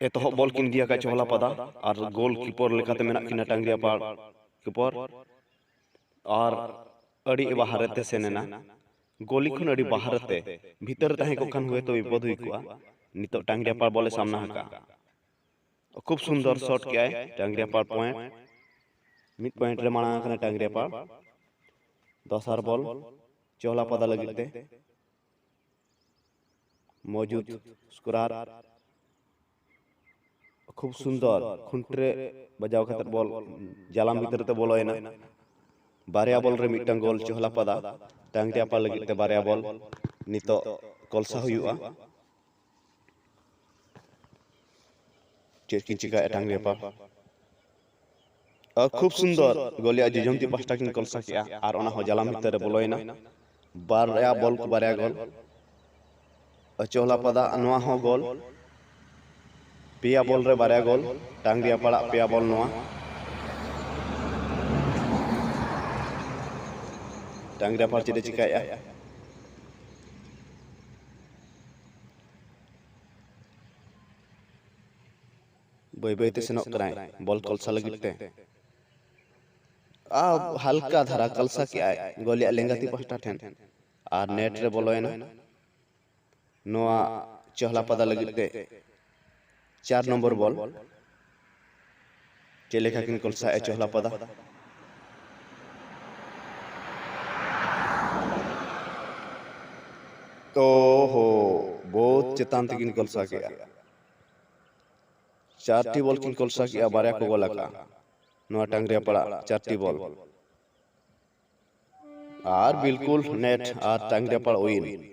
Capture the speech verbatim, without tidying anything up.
ᱮᱛᱚᱦᱚᱵ ᱵᱚᱞ ᱠᱤᱱ ᱤᱫᱤ ᱟᱠᱟᱫ ᱪᱚᱦᱞᱟ ᱯᱟᱫᱟ, ᱟᱨ ᱜᱳᱞ ᱠᱤᱯᱚᱨ ᱞᱮᱠᱟᱛᱮ ᱢᱮᱱᱟᱜ ᱠᱤᱱᱟ ᱴᱟᱝᱜᱽᱨᱤᱭᱟᱯᱟᱲ ᱠᱤᱯᱚᱨ, ᱟᱨ ᱟᱹᱰᱤ ᱵᱟᱦᱨᱮ ᱛᱮ ᱥᱮᱱ ᱮᱱᱟ᱾ ᱜᱳᱞᱤ ᱠᱷᱚᱱ ᱟᱹᱰᱤ ᱵᱟᱦᱨᱮ ᱛᱮ, ᱵᱷᱤᱛᱟᱹᱨ ᱨᱮ ᱛᱟᱦᱮᱸ ᱠᱚᱜ ᱠᱷᱟᱱ ᱦᱚᱭᱛᱳ ᱵᱤᱯᱚᱫ ᱦᱩᱭ ᱠᱚᱜᱼᱟ᱾ ᱱᱤᱛᱚᱜ ᱴᱟᱝᱜᱽᱨᱤᱭᱟᱯᱟᱲ ᱵᱚᱞᱮ ᱥᱟᱢᱱᱟ ᱟᱠᱟᱫᱼᱟ᱾ ᱠᱷᱩᱵ ᱥᱩᱱᱫᱚᱨ ᱥᱚᱴ ᱠᱮᱜᱼᱟᱭ ᱴᱟᱝᱜᱽᱨᱤᱭᱟᱯᱟᱲ ᱯᱚᱭᱮᱱᱴ, ᱢᱤᱫ ᱯᱚᱭᱮᱱᱴ ᱨᱮ ᱢᱟᱲᱟᱝ ᱟᱠᱟᱱᱟ ᱴᱟᱝᱜᱽᱨᱤᱭᱟᱯᱟᱲ᱾ ᱫᱚᱥᱟᱨ ᱵᱚᱞ ᱪᱚᱦᱞᱟ ᱯᱟᱫᱟ ᱞᱟᱹᱜᱤᱫ ᱛᱮ ᱢᱚᱡᱩᱫ ᱥᱠᱳᱨᱟᱨ᱾ ᱠᱷᱩᱵ ᱥᱩᱱᱫᱚᱨ ᱠᱷᱩᱱᱴᱤ ᱨᱮ ᱵᱟᱡᱟᱣ ᱠᱟᱛᱮ ᱵᱚᱞ ᱡᱟᱞᱟᱢ ᱵᱷᱤᱛᱨᱤ ᱛᱮ ᱵᱚᱞᱚᱭᱮᱱᱟ᱾ ᱵᱟᱨᱭᱟ ᱵᱚᱞ ᱨᱮ ᱢᱤᱫᱴᱟᱝ ᱜᱳᱞ ᱪᱚᱦᱞᱟ ᱯᱟᱫᱟ᱾ ᱴᱟᱝᱜᱽᱨᱤᱭᱟᱯᱟᱲ ᱞᱟᱹᱜᱤᱫ ᱛᱮ ᱵᱟᱨᱭᱟ ᱵᱚᱞ ᱱᱤᱛᱚᱜ ᱠᱚᱞᱥᱟ ᱦᱩᱭᱩᱜᱼᱟ᱾ ᱪᱮᱫ ᱠᱤᱱ ᱪᱤᱠᱟᱹᱭᱮᱫᱼᱟ ᱴᱟᱝᱜᱽᱨᱤᱭᱟᱯᱟᱲ? ᱟᱨ ᱠᱷᱩᱵ ᱥᱩᱱᱫᱚᱨ ᱜᱳᱞᱤᱭᱟᱜ ᱡᱚᱡᱚᱢ ᱛᱤ ᱯᱟᱦᱴᱟ ᱠᱤᱱ ᱠᱚᱞᱥᱟ ᱠᱮᱜᱼᱟ ᱟᱨ ᱚᱱᱟ ᱦᱚᱸ ᱡᱟᱞᱟᱢ ᱵᱷᱤᱛᱟᱹᱨ ᱨᱮ ᱵᱚᱞᱚᱭᱮᱱᱟ᱾ ᱵᱟᱨᱭᱟ ᱵᱚᱞ ᱠᱚ ᱵᱟᱨᱭᱟ ᱜᱳᱞ᱾ ᱪᱚᱦᱞᱟ ᱯᱟᱫᱟ ᱱᱚᱣᱟ ᱦᱚᱸ ᱜᱳᱞ᱾ ᱯᱮᱭᱟ ᱵᱚᱞ ᱨᱮ ᱵᱟᱨᱭᱟ ᱜᱳᱞ᱾ ᱴᱟᱝᱜᱽᱨᱤᱭᱟᱯᱟᱲᱟᱜ ᱯᱮᱭᱟ ᱵᱚᱞ ᱱᱚᱣᱟ᱾ ᱴᱟᱝᱜᱽᱨᱤᱭᱟᱯᱟᱲ ᱪᱮᱫ ᱮ ᱪᱤᱠᱟᱹᱭᱮᱫᱼᱟ? ᱵᱟᱹᱭ ᱵᱟᱹᱭ ᱛᱮ ᱥᱮᱱᱚᱜ ᱠᱟᱱᱟᱭ ᱵᱚᱞ ᱠᱚᱞᱥᱟ ᱞᱟᱹᱜᱤᱫ ᱛᱮ᱾ ᱟᱨ ᱦᱟᱞᱠᱟ ᱫᱷᱟᱨᱟ ᱠᱚᱞᱥᱟ ᱠᱮᱜᱼᱟᱭ ᱜᱳᱞᱤᱭᱟᱜ ᱞᱮᱸᱜᱟ ᱛᱤ ᱯᱟᱦᱴᱟ ᱴᱷᱮᱱ, ᱟᱨ ᱱᱮᱴ ᱨᱮ ᱵᱚᱞᱚᱭᱮᱱᱟ᱾ ᱱᱚᱣᱟ ᱪᱚᱦᱞᱟ ᱯᱟᱫᱟ ᱞᱟᱹᱜᱤᱫ ᱛᱮ ᱪᱟᱨ ᱱᱚᱢᱵᱚᱨ ᱵᱚᱞ᱾ ᱪᱮᱫ ᱞᱮᱠᱟ ᱠᱤᱱ ᱠᱚᱞᱥᱟᱭᱮᱫᱼᱟ ᱪᱚᱦᱞᱟ ᱯᱟᱫᱟ? ᱛᱚ ᱦᱳ, ᱵᱚᱦᱩᱛ ᱪᱮᱛᱟᱱ ᱛᱮᱠᱤᱱ ᱠᱚᱞᱥᱟ ᱠᱮᱜᱼᱟ᱾ ᱪᱟᱨᱴᱤ ᱵᱚᱞ ᱠᱤᱱ ᱠᱚᱞᱥᱟ ᱠᱮᱜᱼᱟ, ᱵᱟᱨᱭᱟ ᱠᱚ ᱜᱳᱞ ᱟᱠᱟᱜᱼᱟ᱾ ᱱᱚᱣᱟ ᱴᱟᱝᱜᱽᱨᱤᱭᱟᱯᱟᱲᱟ ᱪᱟᱨᱴᱤ ᱵᱚᱞ᱾ ᱟᱨ ᱵᱤᱞᱠᱩᱞ ᱱᱮᱴ ᱟᱨ ᱴᱟᱝᱜᱽᱨᱤᱭᱟᱯᱟᱲ ᱩᱭᱤᱱ᱾